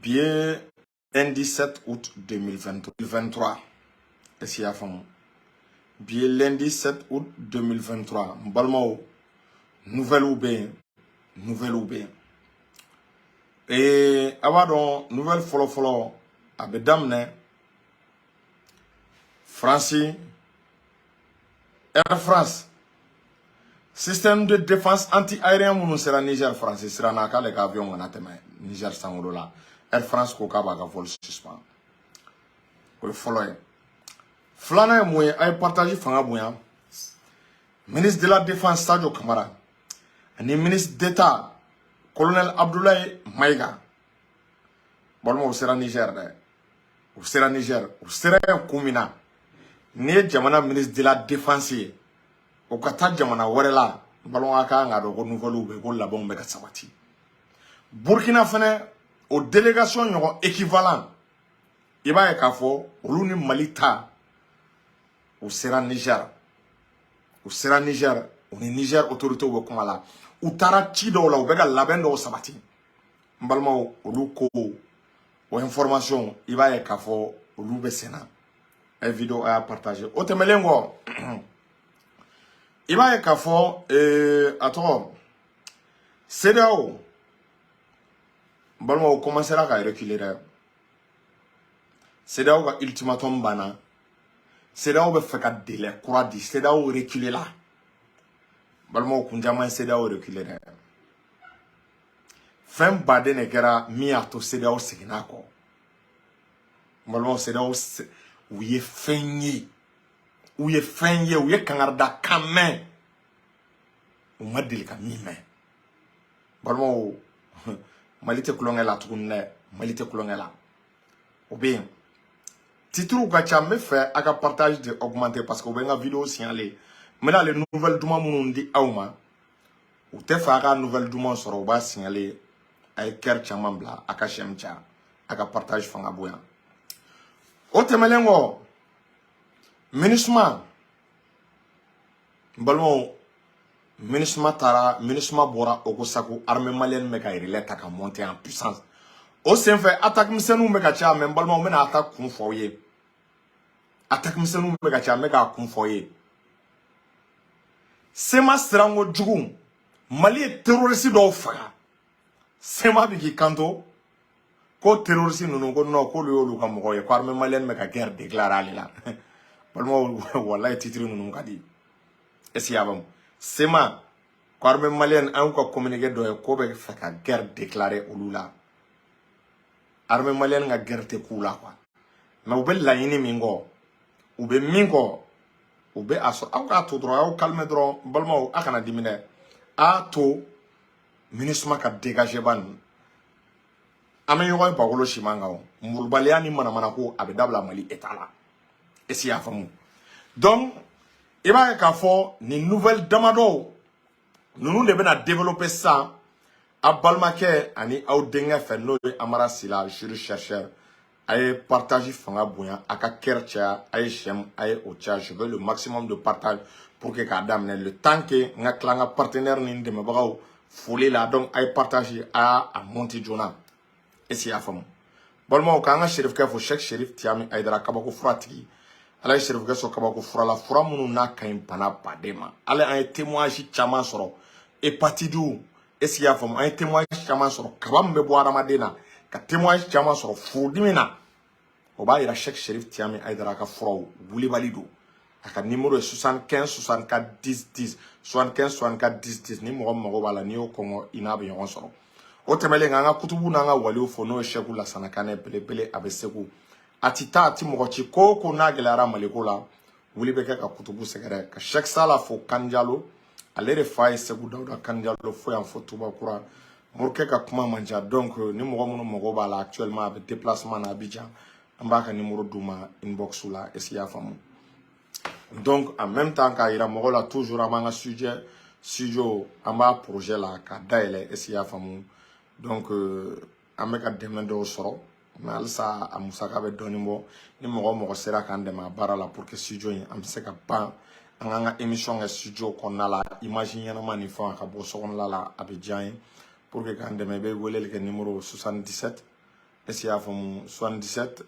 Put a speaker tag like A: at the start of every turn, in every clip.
A: Bi ye lundi 7 août 2023. Est-ce que i y'a faamu? Bi ye lundi 7 août 2023. N balimaw, nouvelles bɛ yen, nouvelles bɛ yen. Ee, a b'a dɔn, nouvelle fɔlɔ fɔlɔ, a bɛ daminɛ Faransi. Air France, système de défense anti-aérien minnu sera Niger, Faransi siranna k'ale ka avion kana tɛmɛ Niger sankolo la. Air France ko k'a b'a ka vol suspend. O ye fɔlɔ ye. Filanan ye mun ye? A ye partage fanga bonya. Ministre de la Défense Sadio Kamara ani ministre d'État colonel Abdoulaye Maïga, balimaw, sera Niger dɛ. U sera Niger. U sera yen kun min na, n'i ye jamana ministre de la Défense ye, o ka taa jamana wɛrɛ la, n balimaw, a kan k'a dɔn ko nouvelle bɛ, ko labɛnw bɛ ka sabati. Burkina fɛnɛ, o délégation ɲɔgɔn équivalent, i b'a ye k'a fɔ olu ni Mali ta, u sera Niger. U sera Niger, u ni Niger autorités bɛ kuma la. U taara ci dɔw la, u bɛ ka labɛn dɔw sabati. N balimaw, olu ko o information, i b'a ye k'a fɔ olu bɛ sen na. A ye vidéo, a y'a partager. O tɛmɛnen kɔ, i b'a ye k'a fɔ a tɔgɔ CEDEAO, n balimaw, commencera ka reculer dɛ. CEDEAO ka ultimatum banna. CEDEAO bɛ fɛ ka délai kura di. CEDEAO reculer la, balimaw, kun caman ye CEDEAO reculer dɛ. Fɛn baden de kɛra min y'a to CEDEAO seginna a kɔ. N balimaw, CEDEAO, u ye fɛn ye, u ye fɛn ye, u ye kangarida kan mɛn, u ma deli ka min mɛn. Balimaw, Mali tɛ kulonkɛ la tuguni dɛ. Mali tɛ kulonkɛ la. O bɛ yen, titres ka ca. N bɛ fɛ a ka partage de augmenter, parce que u bɛ n ka vidéo signaler. N bɛna ale nouvelle duman minnu di aw ma, u tɛ fɛ a ka nouvelle duman sɔrɔ, u b'a signaler. A ye cœur caman bila, a ka j'aime caya, a ka partage fanga bonya. O tɛmɛnen kɔ, MINUSMA, n balimaw, MINUSMA taara, MINUSMA bɔra Ogossagou. Armée malienne bɛ ka relais ta ka monter en puissance. O senfɛ, attaque misɛnninw bɛ ka caya. Mais n balimaw, n bɛna attaque kun fɔ aw ye. Attaque misɛnninw bɛ ka caya, n bɛ k'a kun fɔ aw ye. CMA siranko jugu, Mali ye terroriste dɔw faga. CMA bɛ k'i kanto ko terroriste ninnu, ko non, k'olu y'olu ka mɔgɔw ye, ko armée malienne bɛ ka guerre déclarer ale la. Balimaw, walayi, titre ninnu ka di. Est ce que y'a faamu? CMA ko armée malienne, an y'u ka communiqué dɔ ye ko bɛ fɛ ka guerre déclarer olu la. Armée malienne ka guerre tɛ k'u la quoi, mais u bɛ laɲini min kɔ, u bɛ min kɔ, u bɛ a sɔrɔ. Aw k'a to dɔrɔn, aw calmer dɔrɔn. Balimaw, a kana dimi dɛ. A to MINUSMA ka dégager ba ninnu. An bɛ ɲɔgɔn ye bakolo siman kan. O murubaliya ni manamanako, a bɛ dabila Mali état la. Est ce que i y'a faamu? Donc i b'a ye k'a fɔ nin nouvelle damadɔw ninnu de bɛna développer sisan a balimakɛ ani aw denkɛ fɛ, n'o ye Amara Sila, juriste chercheur. A ye partage fanga bonya, a ka cœur caya, a ye j'aime, a ye o caya. Je veux le maximum de partage pour que k'a daminɛ, le temps que n ka tila n ka partenaire ni n dɛmɛbagaw foli la. Donc a ye partage, a y'a monter joona. Est ce que i y'a faamu? Balimaw, k'an ka serifukɛ fo, Cheikh Serif Tiyami Ayidara, kabako fura tigi. Ala ye serifukɛ sɔn kabako fura la, fura minnu n'a ka ɲi bana baden ma. Ala, an ye témoignage caman sɔrɔ, hépatite, est ce que i y'a faamu? An ye témoignage caman sɔrɔ, kaba min bɛ bɔ hadamaden na, ka témoignage caman sɔrɔ furudimi na. O b'a yira Cheikh Serif Tiyami Ayidara ka furaw wulibali don. A ka numéro ye 75 64 10 10, 75 64 10 10. Ni mɔgɔ min mago b'a la, n'i y'o kɔngɔ, i n'a bɛ ɲɔgɔn sɔrɔ. O tɛmɛnen, k'an ka kutubu n'an ka waliw fo, n'o ye Sɛku Lasana Kanɛ belebele. A bɛ Segu, a ti taa, a ti mɔgɔ ci. Ko o ko n'a gɛlɛyara Maliko la, wuli bɛ kɛ ka kutubu sɛgɛrɛ. Ka Sɛki Sala fo, Kanjalo, ale de fa ye Segu Dawuda Kanjalo, fo yan fo Tubakura. Morikɛ ka kuma man ca. Donc ni mɔgɔ minnu mago b'a la, actuellement a bɛ déplacement na Abidjan, an b'a ka numéro d'u ma inbox la. Est ce que i y'a faamu? Donc en même temps, k'a yira mɔgɔw la, toujours an b'an ka sujet studio, an b'a projet la k'a dayɛlɛ. Est ce que i y'a faamu? Donc an bɛ ka dɛmɛ dɔw sɔrɔ, mais halisa a musaka bɛ dɔɔnin bɔ. Ni mɔgɔ o mɔgɔ sera k'an dɛmɛ a baara la pour que studio in, an bɛ se ka ban, an k'an ka émission kɛ studio kɔnɔna la, image ɲɛnama ni fɛnw, a ka bɔ sokɔnɔla la, a bɛ diya an ye. Pour que k'an dɛmɛ, i bɛ weleli kɛ numéro 77 Est-ce que i y'a faamu? 77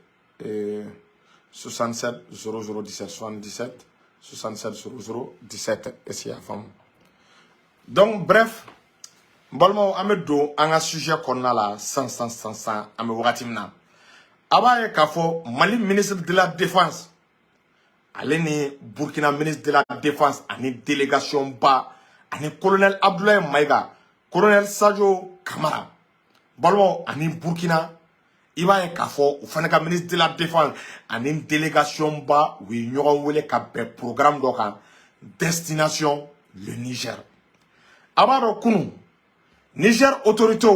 A: 67 00 17, 77 67 00 17. Est-ce que i y'a faamu? Donc bref, n balimaw, an bɛ don an ka sujet kɔnɔna la san san san san. An bɛ wagati min na, a b'a ye k'a fɔ Mali ministre de la Défense, ale ni Burkina ministre de la Défense ani délégation ba ani colonel Abdoulaye Maïga, colonel Sadio Kamara, balimaw, ani Burkina, i b'a ye k'a fɔ u fana ka ministre de la Défense ani délégation ba, u ye ɲɔgɔn wele ka bɛn programme dɔ kan, destination le Niger. A b'a dɔn, kunun Niger autorités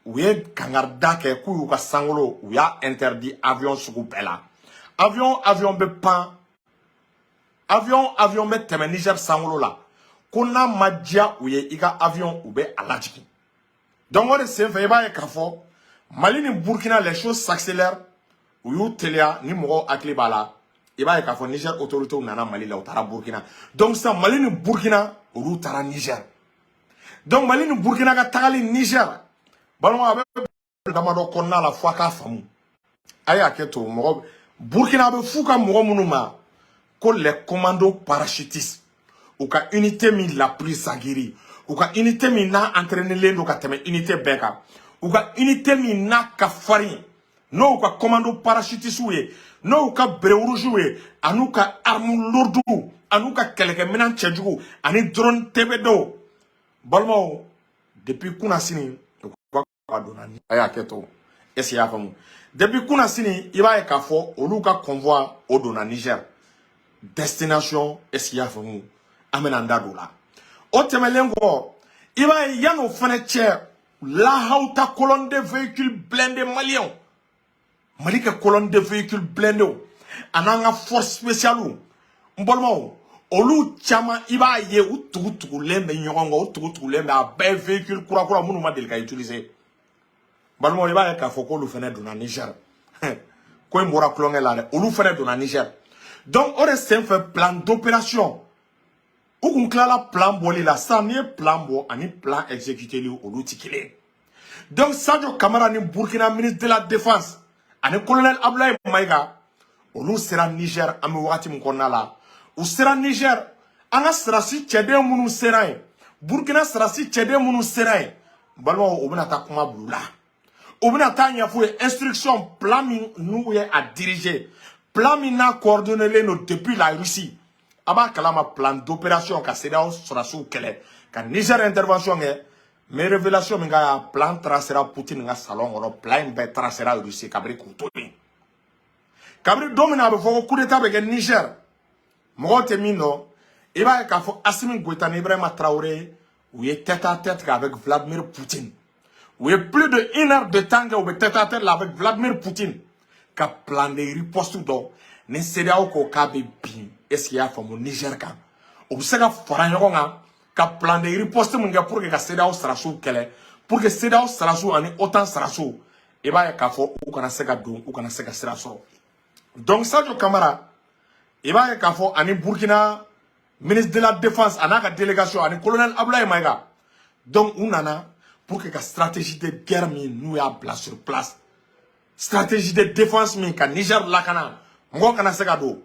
A: u ye kangarida kɛ k'u y'u ka sankolo, u y'a interdit avion sugu bɛɛ la. Avion avion bɛ pan, avion avion bɛ tɛmɛ Niger sankolo la, ko n'a ma diya u ye, i ka avion, u bɛ a lajigin. Donc o de senfɛ, i b'a ye k'a fɔ Mali ni Burkina, les choses s'accélèrent. U y'u teliya ni mɔgɔw hakili b'a la, i b'a ye k'a fɔ Niger autorités nana Mali la, u taara Burkina. Donc sisan, Mali ni Burkina, olu taara Niger. Donc Mali ni Burkina ka tagali Niger, balima, a bɛ damadɔ kɔnɔna la fo a k'a faamu. A y'a kɛ to mɔgɔ Burkina bɛ f'u ka mɔgɔ minnu ma ko les commandos parachutistes, u ka unité min la plus aguerrie, u ka unité min n'a entraînelen don ka tɛmɛ unité bɛɛ kan, u ka unité min n'a ka farin, n'o ka commando parachutistes ye, n'o ka béret rouge ye, an'u ka arme lourde, an'u ka kɛlɛkɛminɛn cɛjugu ani drone TB2. Balimaw, depuis kunasini, u ka donna, a y'a kɛ to, est ce que i y'a faamu? Depuis kunasini, i b'a ye k'a fɔ olu ka convoi o donna Niger, destination, est ce que i y'a faamu? An bɛna an da don o la. O tɛmɛnen kɔ, i b'a ye, yan'o fana cɛ, lahawuta colonne de véhicules blindés maliens, Mali ka colonne de véhicules blindés a n'an ka force spéciale, n balimaw, olu caman, i b'a ye u tugu-tugulen bɛ ɲɔgɔn kan, u tugu-tugulen bɛ, a bɛɛ ye véhicule kura kura minnu ma deli ka utiliser. Balimaw, i b'a ye k'a fɔ k'olu fana donna Niger. Ko in bɔra tulonkɛ la dɛ, olu fana donna Niger. Donc o de senfɛ, plan d'opération, u kun tilala plan bɔli la. Sisan, n'i ye plan bɔ ani plan exécuté, olu ti kelen. Donc Sadio Kamara ni Burkina ministre de la Défense ani colonel Abdoulaye Maïga, olu sera Niger. An bɛ wagati min kɔnɔna la, u sera Niger. An ka sirasi cɛden minnu sera yen, Burkina sirasi cɛden minnu sera yen, balimaw, u bɛna taa kuma bila u la, u bɛna taa ɲɛf'u ye instruction, plan min n'u ye a diriger, plan min n'a coordonné don depuis la Russie. A b'a kalama, plan d'opération ka CEDEAO sɔrɔdasiw kɛlɛ ka Niger intervention kɛ. Mais révélation min ka plan tracera Poutine ka salon kɔnɔ, plan in bɛɛ tracera Russie kabiri k'u to yen. Kabiri don min na a bɛ fɔ ko coup d'état bɛ kɛ Niger, mɔgɔw tɛ min dɔn, i b'a ye k'a fɔ Assimi Goïta ni Ibrahima Traoré, u ye tête à tête kɛ avec Vladimir Poutine. U ye plus de une heure de temps kɛ, u bɛ tête à tête la avec Vladimir Poutine ka plan de riposte dɔn. Ni CEDEAO ko k'a bɛ bin, est ce que i y'a faamu, Niger kan, u bɛ se ka fara ɲɔgɔn kan ka plan de riposte min kɛ pour que ka CEDEAO sarasiw kɛlɛ, pour que CEDEAO sarasiw ani OTAN sarasiw, i b'a ye k'a fɔ u kana se ka don, u kana se ka sira sɔrɔ. Donc Sadio Kamara, i b'a ye k'a fɔ ani Burkina ministre de la Défense a n'a ka délégation ani colonel Abdoulaye Maïga, donc u nana pour que ka stratégie de guerre min n'u y'a bila sur place, stratégie de défense min ka Niger lakana, mɔgɔ kana se ka don,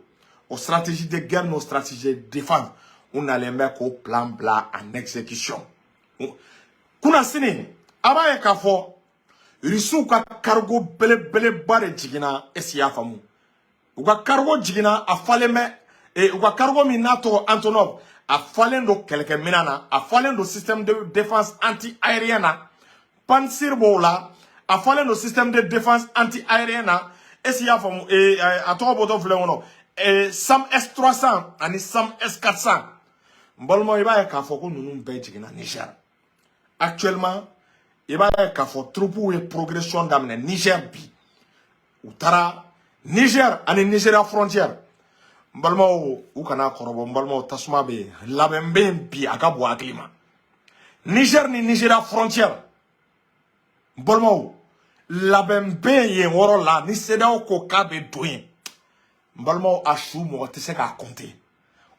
A: o stratégie de guerre n'o stratégie de défense, u nalen bɛ k'o plan bila en exécution. Kunasini, a b'a ye k'a fɔ Rusiw ka cargo belebeleba de jiginna. Est ce que i y'a faamu? U ka cargo jiginna, a falen bɛ u ka cargo min n'a tɔgɔ Antonov, a falen don kɛlɛkɛminɛn na, a falen don système de défense anti-aérien na, Pantsir b'o la, a falen don système de défense anti-aérien na. Est ce que i y'a faamu? A tɔgɔ bɔtɔ filɛ kɔnɔ, SAM S300 ani SAM S400. N balimaw, i b'a ye k'a fɔ ko ninnu bɛɛ jiginna Niger. Actuellement, i b'a ye k'a fɔ troupes ye progression daminɛ Niger bi. U taara Niger ani Nigeria frontière. N balimaw, u kana kɔrɔbɔ. N balimaw, tasuma bɛ yen, labɛn bɛ yen bi, a ka bon hakili ma. Niger ni Nigeria frontière, n balimaw, labɛn bɛ yen yɔrɔ la. Ni CEDEAO ko k'a bɛ don yen, n balimaw, a su mɔgɔ tɛ se k'a compter.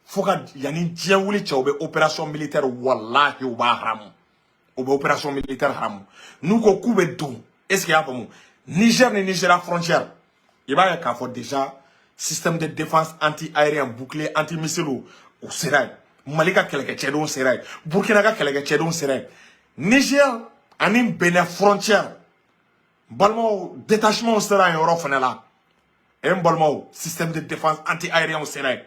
A: Fo ka yanni diɲɛ wuli cɛ, u bɛ opération militaire, walahi, u b'a haramu, u bɛ opération militaire haramu n'u ko k'u bɛ don. Est ce que i y'a faamu? Niger ni Nigeria frontière, i b'a ye k'a fɔ déjà système de défense anti-aérien, bouclier anti-missile, o sera yen. Mali ka kɛlɛkɛcɛdenw sera yen, Burkina ka kɛlɛkɛcɛdenw sera yen. Niger ani Benin frontière, balimaw, détachement sera yen yɔrɔ fana la. E n balimaw, système de défense anti-aérien sera yen,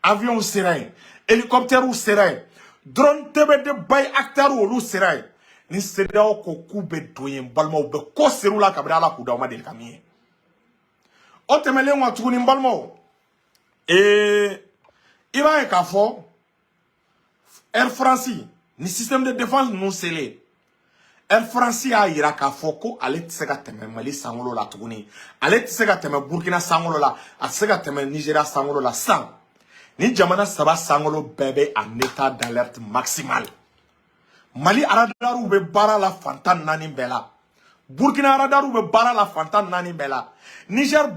A: avion sera yen, hélicoptère sera yen, drone TBD Bayraktar, olu sera yen. Ni CEDEAO ko k'u bɛ don yen, balimaw, bɛ ko ser'u la kabini Ala k'u da, u ma deli ka min ye. O tɛmɛnen kɔ tuguni, n balimaw, i b'a ye k'a fɔ Air France ni système de défense ninnu selen, Air France y'a yira k'a fɔ ko ale tɛ se ka tɛmɛ Mali sankolo la tuguni, ale tɛ se ka tɛmɛ Burkina sankolo la, a tɛ se ka tɛmɛ Nigeria sankolo la. Sisan ni jamana saba sankolo bɛɛ bɛ en état d'alerte maximale. Mali radariw bɛ baara la fan 14 bɛɛ la, Burkina radariw bɛ baara la fan 14 bɛɛ la, Niger,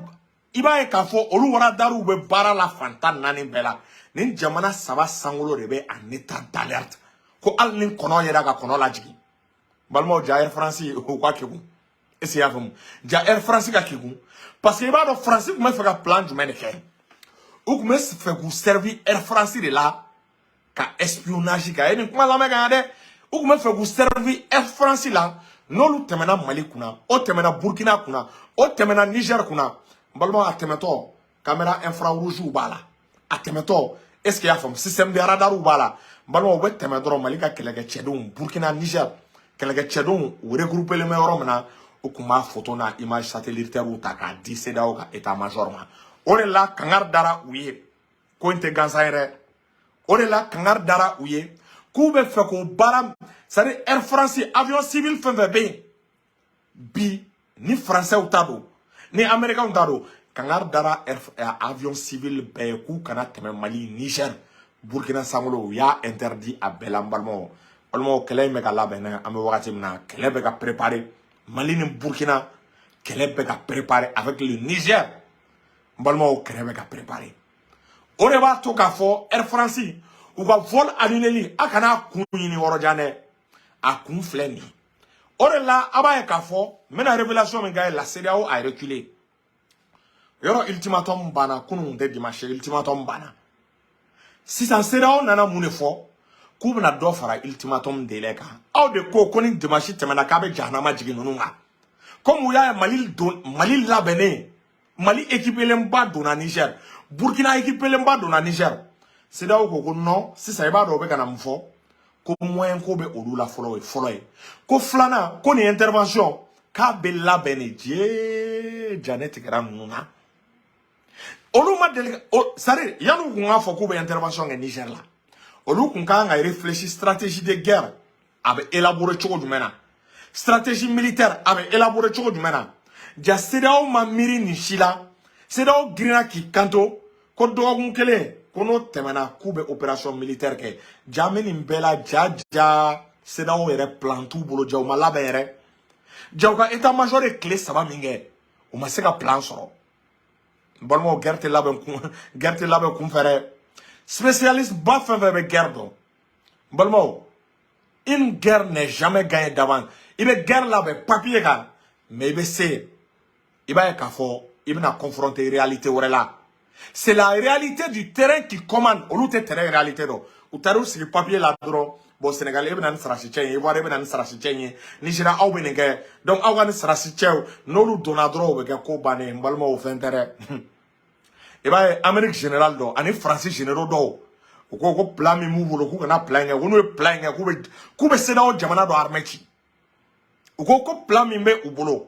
A: i b'a ye k'a fɔ olu radariw bɛ baara la fan 14 bɛɛ la. Nin jamana saba sankolo de bɛ en état d'alerte, ko hali ni kɔnɔ yera ka kɔnɔ lajigin. Balimaw, ja Air France u ka kegun. Est ce que i y'a faamu? Ja Air France ka kegun, parce que i b'a dɔn France tun bɛ fɛ ka plan jumɛn de kɛ? U tun bɛ fɛ k'u servir Air France de la ka espionnage kɛ. A ye nin kuma lamɛn ka ɲɛ dɛ. U tun bɛ fɛ k'u servir Air France la, n'olu tɛmɛna Mali kunna, o tɛmɛna Burkina kunna, o tɛmɛna Niger kunna, n balimaw, a tɛmɛtɔ caméra infrarouge b'a la, a tɛmɛtɔ, est ce que i y'a faamu, système de radar b'a la. N balimaw, u bɛ tɛmɛ dɔrɔn, Mali ka kɛlɛkɛcɛdenw, Burkina, Niger kɛlɛkɛcɛdenw, u regroupelen bɛ yɔrɔ min na, u tun b'a photo n'a image satellitaire ta k'a di CEDEAO ka état major ma. O de la kangari dara u ye, ko in tɛ gansan ye dɛ. O de la kangari dara u ye k'u bɛ fɛ k'o baara, c'est à dire Air France avion civil fɛn fɛn bɛ yen bi, ni Français ta don, ni Américains ta don, kangari dara avion civil bɛɛ ye k'u kana tɛmɛ Mali, Niger, Burkina sankolo. U y'a interdit a bɛɛ la. N balimaw, kɛlɛ in bɛ ka labɛn dɛ. An bɛ wagati min na, kɛlɛ bɛ ka préparer Mali ni Burkina, kɛlɛ bɛ ka préparer avec le Niger. N balimaw, kɛlɛ bɛ ka préparer. O de b'a to k'a fɔ Air France u ka vol annulé, a kana kun ɲini yɔrɔ jan dɛ, a kun filɛ nin ye. O de la a b'a ye k'a fɔ n bɛna révélation min k'a ye, la CEDEAO a reculé. Yɔrɔ ultimatum banna kunun tɛ dimanche, ultimatum banna. Sisan CEDEAO nana mun de fɔ? K'u bɛna dɔ fara ultimatum délai kan. Aw de ko ko ni dimanche tɛmɛna, k'a bɛ jahanama jigin ninnu kan. Comme u y'a ye Mali don, Mali labɛnnen, Mali équipélenba donna Niger, Burkina équipélenba donna Niger, CEDEAO ko ko non. Sisan i b'a dɔn u bɛ ka na mun fɔ? Ko moyen ko bɛ olu la fɔlɔ, o ye fɔlɔ ye. Ko filanan, ko nin intervention k'a bɛ labɛn de. Jee, ja ne tigɛra ninnu na. Olu ma deli o, c'est à dire yan'u kun k'a fɔ k'u bɛ intervention kɛ Niger la, olu kun kan ka réfléchir stratégie de guerre a bɛ élaborer cogo jumɛn na, stratégie militaire a bɛ élaborer cogo jumɛn na. Ja CEDEAO ma miiri nin si la. CEDEAO girinna k'i kanto ko dɔgɔkun kelen ko n'o tɛmɛna, k'u bɛ opération militaire kɛ. Ja an bɛ nin bɛɛ la, ja ja CEDEAO yɛrɛ plan t'u bolo, ja u ma labɛn yɛrɛ. Ja u ka état major ye tile 3 min kɛ, u ma se ka plan sɔrɔ. N balimaw, guerre tɛ labɛn kun, guerre tɛ labɛn kun fɛ dɛ. Spécialiste ba fɛn fɛn bɛ guerre dɔn, n balimaw, une guerre n'est jamais gagnée d'avance. I bɛ guerre labɛn papier kan, mais i bɛ se, i b'a ye k'a fɔ i bɛna confronter réalité wɛrɛ la. C'est la réalité du terrain qui commande. Olu tɛ terrain réalité dɔn. U taara u sigi papier la dɔrɔn. Bon, Sénégal, e bɛ na ni sarasi cɛ ye, Ivoire, e bɛ na ni sarasi cɛ ye, Nigéria, aw bɛ nin kɛ. Donc aw ka ni sarasi cɛw, n'olu donna dɔrɔn, o bɛ kɛ ko bannen ye. N balimaw, o fɛn tɛ dɛ. I b'a ye Amérique général dɔ ani France généraux dɔw, u ko ko plan min b'u bolo, k'u kana plan kɛ, ko n'u ye plan kɛ, k'u bɛ CEDEAO jamana dɔ armée ci. U ko ko plan min bɛ u bolo,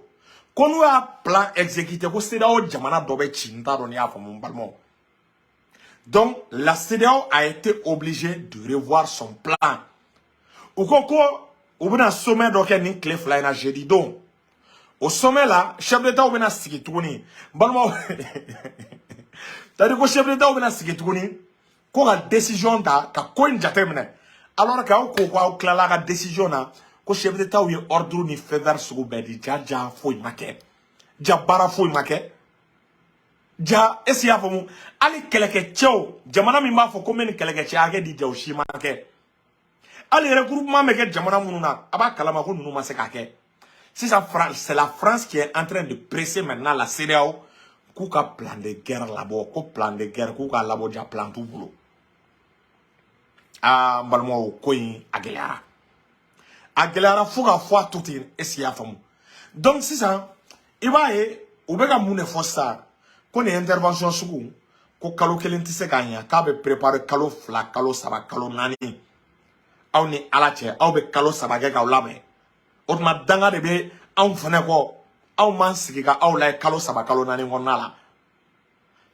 A: ko n'u y'a plan exécuté, ko CEDEAO jamana dɔ bɛ ci. N t'a dɔn n'i y'a faamu, n balimaw. Donc la CEDEAO a été obligée de revoir son plan. U ko ko u bɛna sommet dɔ kɛ nin tile 2 in na, jeudi don. O sommet la, chef d'État bɛna sigi tuguni, n balimaw. C'est à dire ko chef d'État bɛna sigi tuguni ko ka décision ta ka ko in jateminɛ, alors que aw ko ko aw tilala ka décision na, ko chef d'État ye ordre ni feu vert sugu bɛɛ di. Ja ja foyi ma kɛ, ja baara foyi ma kɛ. Ja, est ce que i y'a faamu? Hali kɛlɛkɛcɛw, jamana min b'a fɔ ko n bɛ nin kɛlɛkɛcɛ hakɛ di, ja o si ma kɛ. Hali regroupement bɛ kɛ jamana minnu na, a b'a kalama ko ninnu ma se k'a kɛ. Sisan, c'est la France qui est en train de presser maintenant la CEDEAO k'u ka plan de guerre labɔ, ko plan de guerre k'u k'a labɔ, ja plan t'u bolo. Aa, n balimaw, ko in a gɛlɛyara, a gɛlɛyara fo ka fɔ a to ten. Est ce que i y'a faamu? Donc sisan, i b'a ye u bɛ ka mun de fɔ sisan? Ko nin intervention sugu, ko kalo 1 tɛ se k'a ɲɛ, k'a bɛ préparer kalo 2, kalo 3, kalo 4. Aw ni Ala cɛ, aw bɛ kalo 3 kɛ k'aw labɛn. O tuma danga de bɛ anw fɛnɛ kɔ, anw m'an sigi ka aw lajɛ kalo 3, kalo 4 kɔnɔna la.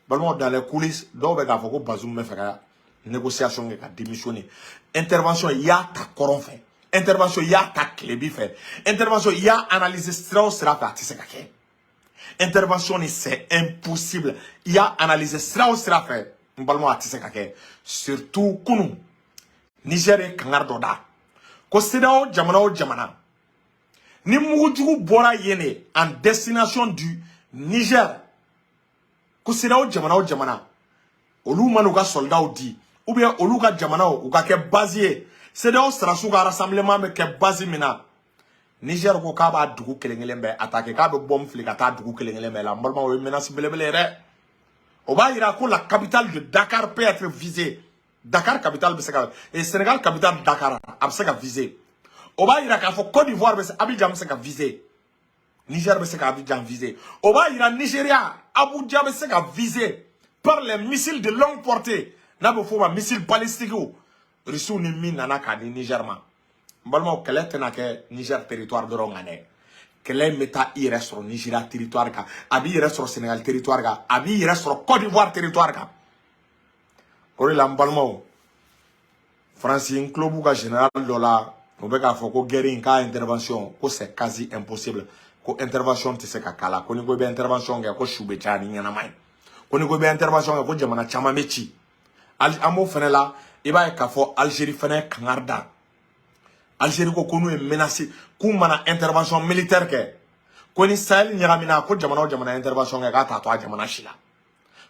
A: Balimaw, dans les coulisses, dɔw bɛ k'a fɔ ko Bazoum bɛ fɛ ka négociation kɛ ka démissionner. Intervention, i y'a ta kɔrɔn fɛ, intervention, i y'a ta tilebi fɛ, intervention, i y'a analyser sira o sira fɛ, a tɛ se ka kɛ. Intervention ni, c'est impossible. I y'a analyser sira o sira fɛ, n balimaw, a tɛ se ka kɛ. Surtout kunun, Niger ye kangari dɔ da ko CEDEAO jamana o jamana, ni mugujugu bɔra yen de en destination du Niger, ko CEDEAO jamana o jamana, olu man'u ka soldats di ou bien olu ka jamanaw u ka kɛ base ye, CEDEAO sɔrɔdasiw ka rassemblement bɛ kɛ base min na, Niger ko k'a b'a dugu kelen kelen bɛɛ attaquer, k'a bɛ bombe fili ka taa dugu kelen kelen bɛɛ la. N balimaw, o ye menace belebele ye dɛ. O b'a yira ko la capitale de Dakar peut être visée. Dakar capitale bɛ se ka, et Sénégal capitale Dakar, a bɛ se ka viser. O b'a yira k'a fɔ Côte d'Ivoire bɛ se, Abidjan bɛ se ka viser. Niger bɛ se ka Abidjan viser. O b'a yira Nigeria, Abuja bɛ se ka viser par les missiles de longue portée, n'a bɛ f'o ma missile balistique. Russiw ni min nana k'a di Niger ma. N balimaw, kɛlɛ tɛna kɛ Niger territoire dɔrɔn kan dɛ. Kɛlɛ in bɛ taa i yɛrɛ sɔrɔ Nigeria territoire kan, a b'i yɛrɛ sɔrɔ Sénégal territoire kan, a b'i yɛrɛ sɔrɔ Côte d'Ivoire territoire kan. O de la, n balimaw, Faransi, n tulo b'u ka général dɔ la, o bɛ k'a fɔ ko guerre in k'a intervention, ko c'est quasi impossible, ko intervention tɛ se ka k'a la, ko ni ko i bɛ intervention kɛ, ko su bɛ caya ni ɲɛnama ye, ko ni ko i bɛ intervention kɛ, ko jamana caman bɛ ci. An b'o fɛnɛ la, i b'a ye k'a fɔ Algérie fɛnɛ ye kangari da. Algérie ko ko n'u ye menace k'u mana intervention militaire kɛ, ko ni Sahel ɲagamina, ko jamana o jamana intervention kɛ, k'a t'a to a jamana si la,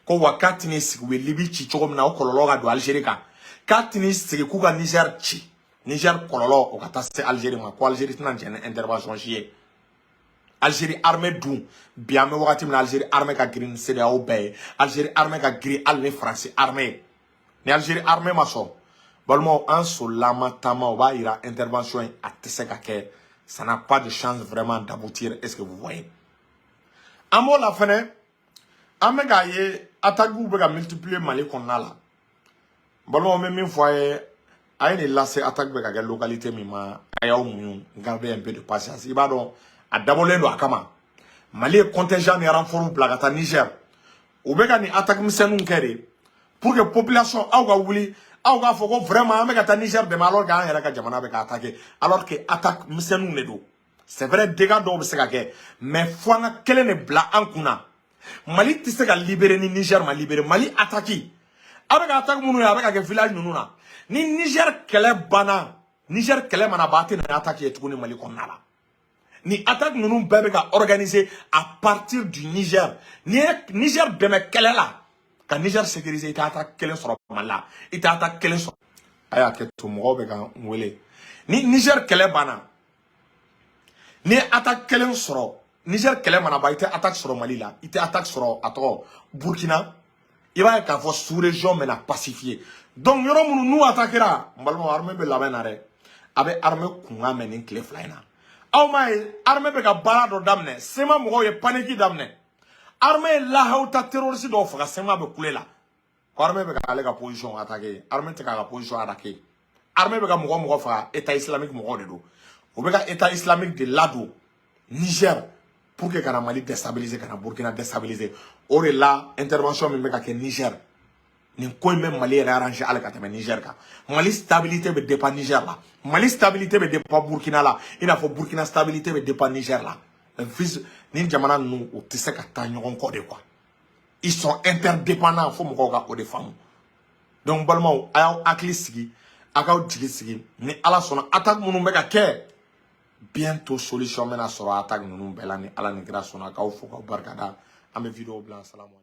A: ko wa k'a tɛn'i sigi u ye Libi ci cogo min na, o kɔlɔlɔ ka don Algérie kan, k'a tɛn'i sigi k'u ka Niger ci, Niger kɔlɔlɔ o ka taa se Algérie ma, ko Algérie tɛna jɛn ni intervention si ye. Algérie armée dun, bi an bɛ wagati min na, Algérie armée ka girin ni CEDEAO bɛɛ ye, Algérie armée ka girin hali ni Faransi armée ye. Ni Algérie armée ma sɔn, balimaw, an solila, an ma taama, o b'a yira intervention in a tɛ se ka kɛ, ça n'a pas de chance vraiment d'aboutir. Est-ce que vous voyez? An b'o la fɛnɛ, an bɛ k'a ye attaques bɛ ka multiplier Mali kɔnɔna la. Balimaw, n bɛ min fɔ a ye, a ye nin lase, attaque bɛ ka kɛ localité min ma, a y'aw muɲu, garder un peu de patience. I b'a dɔn, a dabɔlen don a kama. Mali ye contingent ni renfort bila ka taa Niger. U bɛ ka nin attaque misɛnninw kɛ de pour que population aw ka wuli, aw k'a fɔ ko vraiment an bɛ ka taa Niger dɛmɛ, alors que an yɛrɛ ka jamana bɛ ka attaquer, alors que attaque misɛnninw de don. C'est vrai, dégâts dɔw bɛ se ka kɛ, mais fo an ka kelen de bila an kunna: Mali tɛ se ka libérer ni Niger ma libérer. Mali attaque, a bɛ ka attaque minnu ye, a bɛ ka kɛ village ninnu na. Ni Niger kɛlɛ banna, Niger kɛlɛ mana ban, a tɛ na attaque ye tuguni Mali kɔnɔna la. Ni attaque ninnu bɛɛ bɛ ka organiser à partir du Niger. N'i ye Niger dɛmɛ kɛlɛ la ka Niger sécuriser, i tɛ attaque kelen sɔrɔ Mali la, i tɛ attaque kelen sɔrɔ. A y'a kɛ to, mɔgɔw bɛ ka n wele. Ni Niger kɛlɛ banna, n'i ye attaque kelen sɔrɔ, Niger kɛlɛ mana ban, i tɛ attaque sɔrɔ Mali la, i tɛ attaque sɔrɔ, a tɔgɔ, Burkina. I b'a ye k'a fɔ sous région bɛna pacifier. Donc yɔrɔ minnu n'u attaquera, n balimaw, armée bɛ labɛn na dɛ. A bɛ armée kunkan mɛn nin tile 2 in na. Aw m'a ye, armée bɛ ka baara dɔ daminɛ. CMA mɔgɔw ye panique daminɛ. Armée ye lahawuta terroriste dɔw faga, CMA bɛ kule la ko armée bɛ k'ale ka position attaquer. Armée tɛ k'a ka position attaquer. Armée bɛ ka mɔgɔ mɔgɔ faga, État islamique mɔgɔw de don. O bɛ ka État islamique de ladon Niger pour que ka na Mali déstabiliser, ka na Burkina déstabiliser. O de la, intervention min bɛ ka kɛ Niger, nin ko in bɛ Mali yɛrɛ arranger hali ka tɛmɛ Niger kan. Mali stabilité bɛ dépend Niger la, Mali stabilité bɛ dépend Burkina la, i n'a fɔ Burkina stabilité bɛ dépend Niger la. Vice ni jamana ninnu, u tɛ se ka taa ɲɔgɔn kɔ de quoi, ils sont interdépendants. Fo mɔgɔw ka o de faamu. Donc balimaw, a y'aw hakili sigi, a k'aw jigi sigi. Ni Ala sɔnna, attaque minnu bɛ ka kɛ, bientôt solution bɛna sɔrɔ attaque ninnu bɛɛ la, ni Ala ni kira sɔnna. K'aw fo k'aw barikada. An bɛ vidéo bila. Salamu.